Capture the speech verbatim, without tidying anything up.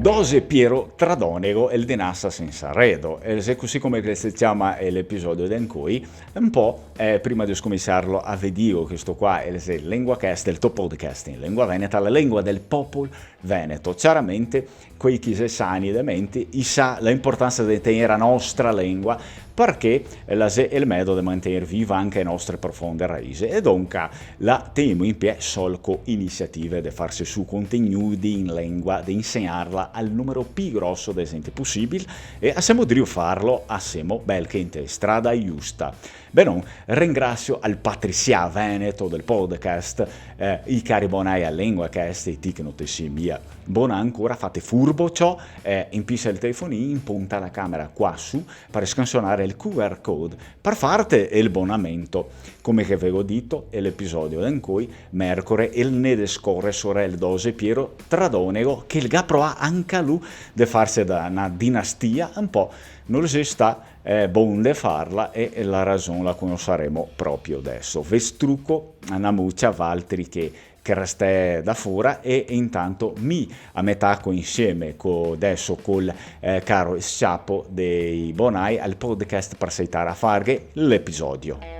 Dose Piero Tradonego, el de nasa sensa redo. E xe cusì come che se ciama, eh, l'episodio de ancoi. Un po', eh, prima de scominsiarlo a ve digo che sto qua el xe el LenguaCast, el to podcast in lengua veneta, la lengua del popol veneto. Ciaramente, quei che i xe sani de mente, i sa la importansa de tegner a nostra lengua, parché la xe el medo de mantegner viva anca e nostre profonde raise. E donca la tegnemo in pie sol co inisiative de farse su contegnudi in lengua, de insegnarla al numero pi groso de zente posibil, e a semo drio farlo, a semo bel che inte strada justa. Benon, ringrasio al Patrisià Veneto del podcast, eh, i cari bonai a LenguaCast, e ti che no te si mia bona ancora, fate furbo, ciò, eh, impisa el telefonin, impunta la camera qua su, par scansonar el Q R code, par farte el bonamento. Come che vevo dito, el episodio de ancoi, mercore, el ne descore sora el dose Piero Tradonego, che el ga provà anca lu de farse da na dinastia, un po' no xe stà, eh, bon de farla, e, e la rason la conosaremo proprio deso. Ve struco na mucia valtri che, che restè da fora, e, e intanto mi a me taco insieme co, deso col, eh, caro Sciapo dei Bonai al podcast par seitar a farghe l'episodio.